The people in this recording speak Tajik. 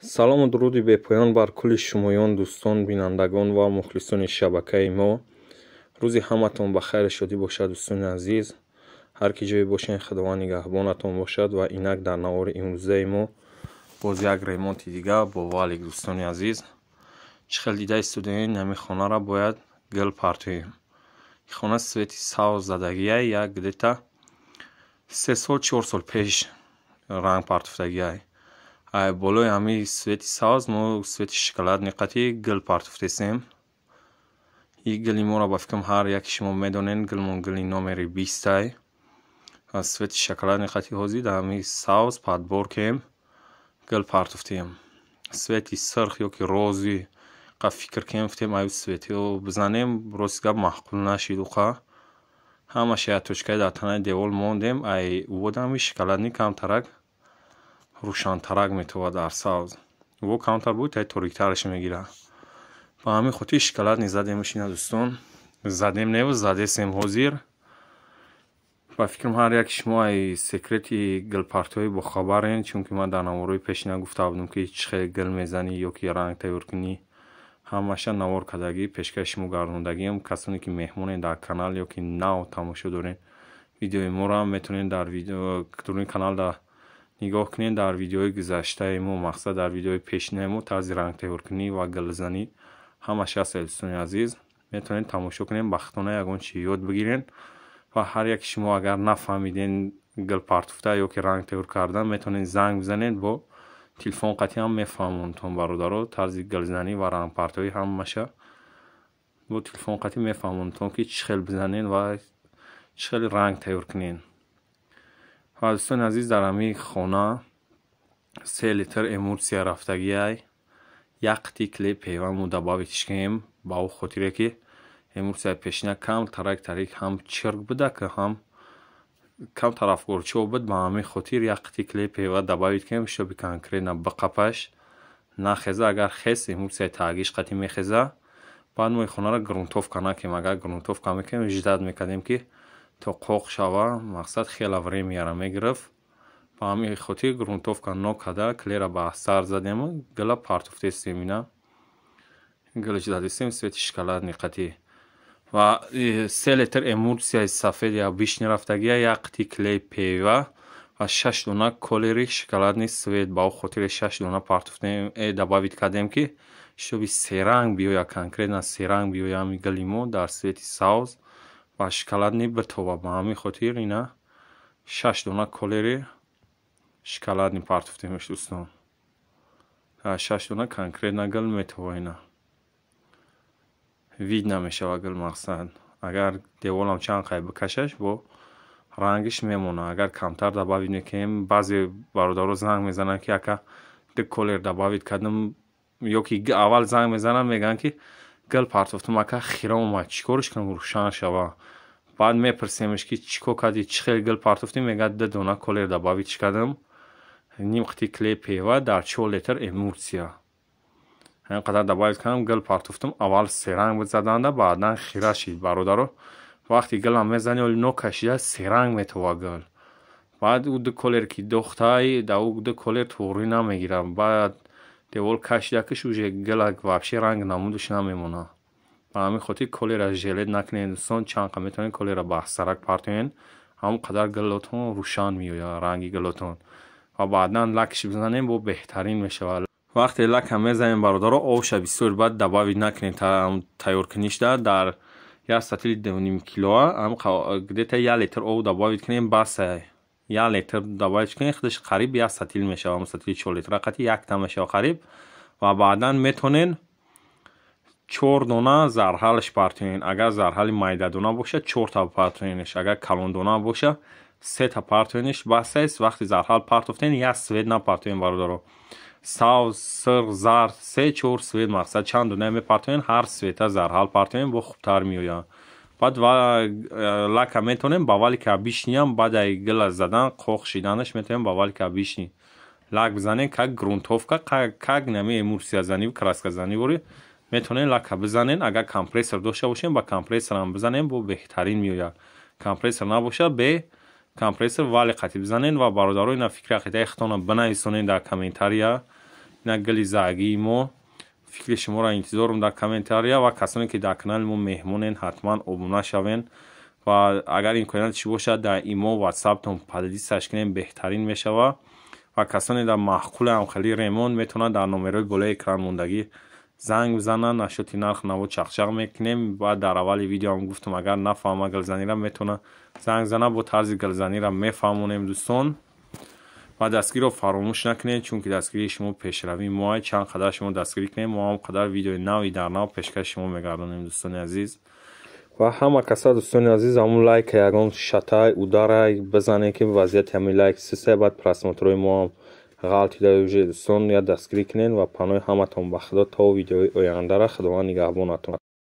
Салому дуруди бепоён бар кулли шумоён, дӯстон, бинандагон ва мухлисони шабакаи мо. Рӯзи ҳаматон ба хайру шодӣ бошад, дӯстони азиз. Ҳар ки ҷое бошед, Худованд нигаҳбонатон бошад. Ва инак дар навори имрӯзаи мо боз як ремонти дигар бо валик, дӯстони азиз. Чӣ хел дида истодаен, ҳамин хонаро бояд гил партоем. Ин хона цвети савз задагиай, як где-то 3 сол, 4 сол пеш ранг партофтагиай. Болои ҳамин цвети савз мо цвети шоколадный қати гил партофтесем. Ин гили моро, ба фикрам, ҳар яки шумо медонед, гилмон гили номери 20-ай. Цвети шоколадный қати ҳозир дар ҳамин савз подбор кем, гил партофтем. Цвети сирх ёки розовый қа фикр кем, гуфтем, аю цветиҳо бизанем, рости гап, маъқул нашид уқа. Ҳамаша як точкаи дар танаи девол мондем, ай увода ҳамин шоколадный камтарак рӯшантарак метобад дар савз. Во камтар буд, тай ториктараш мегирад. Ба ҳамин хотир шоколадный задемш ина, дӯстон. Задем неву задесем ҳозир. Ба фикрам, ҳар яки шумо ай секрети гилпартоӣ бохабарен, чунки ман дар наворҳои пешина гуфта будам, ки чӣ хел гил мезанӣ ё ки ранг тайёр кунӣ. Ҳамаша навор кардагӣ, пешкаши шумо гардондагиам. Касоне ки меҳмонед дар канал ё ки нав тамошо доред видеои моро, метавонед дар дуруни канал нигоҳ кунед, дар видеои гузаштаи мо, мақсад, дар видеои пешинаи мо тарзи ранг тайёркунӣ ва гилзанӣ ҳамаш ҳаст, дӯстони азиз. Метавонед тамошо кунед, ба худтона ягон чи ёд бигиред. Ва ҳар яки шумо агар нафаҳмиден гил партофта ё ки ранг тайёр кардан, метавонед занг бизанед, бо телефон қатъиан мефаҳмонтон, бародаро. Тарзи гилзанӣ ва рангпартоӣ ҳамаша бо телефон қатъӣ мефаҳмонтон, ки чӣ хел бизанед ва чӣ хел ранг тайёр кунед. Ва, дӯстони азиз, дар ҳамин хона 3 литр эмульсия рафтагиай, як қитъи клей ПВА мо добавить кунем, ба он хотире ки эмульсияи пешина кам тарак тарик, ҳам чирк буда, ки ҳам кам тарафгорчиҳо буд. Ба ҳамин хотир як қитъи клей ПВА добавить кунем, чтобы конкретно биқапаш, нахеза. Агар хес, эмульсияи тагиш қатъи мехеза. Баъд мо ин хонаро грунтовка накунем. Агар грунтовка мекунем, ждать мекардем, ки то қоқ шава, мақсад, хела времяро мегирифт. Ба ҳамин хотир грунтовка нокарда, клейра ба сар задему, гила партофтестем. Ина гилаш задистем цвети шоколадный қатъи. Ва 3 литр эмульсияи сафеди обычный рафтагия, як қитъи клей ПВА ва шаш дона колери шоколадный цвет. Ба он хотире шаш дона партофтем, добавить кардем, ки чтобы серанг биёяд, конкретно серанг биёяд. Ҳамин гили мо дар цвети савз ва шоколадный битоба. Ба ҳамин хотир ина шаш дона колери шоколадный партофтемш, дӯстон. Шаш дона конкретно гил метова, ина видно мешава гил. Мақсад, агар деволам чанд қай бикашаш, бо рангиш мемонад. Агар камтар добавить мекунем, баъзе бародаро занг мезананд, ки ака, ду колер добавить кардам, ё ки аввал занг мезананд, мегӯянд, ки гил партофтам, ака, хира омад, чӣ корш кунам, рӯшан шава? Баъд мепурсемш, ки чӣ кор кардӣ, чӣ хел гил партофтӣ? Мегӯяд, ду дона колер добавить кардам, ним қитъи клей ПВА дар 4 литр эмульсия, ҳамин қадар добавить кардам, гил партофтам. Аввал серанг буд заданда, баъдан хира шид. Бародаро, вақте гилам мезанӣ, оли нокашида серанг метова гил. Баъд ӯ ду колер ки дохтай, дар ӯ ду колер туғрӣ намегирад. Баъд девол кашида киш, уже гила вообще ранг намудаш намемонад. Ба ҳамин хотир колера жалеть накунед, дӯстон. Чанд қа метавонед колера баҳсарак партоед, ҳамон қадар гилотон рӯшан меояд, ранги гилотон. Ва баъдан лакш бизанем, бо беҳтарин мешавад. Вақте лака мезанем, бародаро, обша бисёр баъд добавить накунед. Тайёркунишда дар як сатили 2,5 килоа где-то 1 литр об добавить кунем, бас. 1 литр добавить кунем, худаш қариб як сатил мешавад. Сатили 4 литра қати якта мешавад қариб. Ва баъдан метавонед чор дона зарҳалш партоед. Агар зарҳали майдадона бошад, чорта партоенш, агар калондона боша, сета партоенш, бас аст. Вақти зарҳал партофтен, як цвет напартоен, бародаро: савз, сирх, зард, се чор цвет, мақсад, чанд дона мепартоен, ҳар цвета зарҳал партоен, бо хубтар меояд. Баъд ва лака метавонем ба валики обычныям, баъд ай гила задан, қоқ шиданаш, метавонем ба валики обычный лак бизанем, как грунтовка, как нами эмульсия занӣ, краска занӣ вори метавонем лака бизанем. Агар компрессор дошта бошем, ба компрессорам бизанем, бо беҳтарин меояд. Компрессор набошад, бе компрессор вали қатӣ бизанем. Ва, бародаро, ина фикри ақидаи худтонро бинависонед дар комментария. Ина гили загии мо. Фикри шуморо интизорум дар комментария. Ва касоне ки дар канали мо меҳмонен, ҳатман обуна шавен ва агар имконият чӣ бошад, дар имо, ватсаптон поделиться ш кунем, беҳтарин мешавад. Ва касоне дар маъқуле ҳамхели ремонт, метавонанд дар номерҳои болои экран мондагӣ занг бизананд. Нашоти нарх наво чақчақ мекунем. Баъд дар аввали видеоам гуфтам, агар нафаҳма гилзанира, метавона занг зана, бо тарзи гилзанира мефаҳмонем, дӯстон. Ва дастгириро фаромӯш накунед, чунки дастгирии шумо пешравии моа. Чанд қадар шумо дастгирӣ кунед, мо ҳам қадар видеои нави дар нав пешкаши шумо мегардонем, дӯстони азиз. Ва ҳама каса, дӯстони азиз, ҳамун лайка ягон шатай ударай бизанед, ки вазъияти ҳамин лайк сисай, баъд просмотр ои мо ҳам ғалтида уже. Дӯстон, я дастгирӣ кунед ва паноҳи ҳаматон ба Худо. То видеои ояндара Худованд нигаҳбонатон.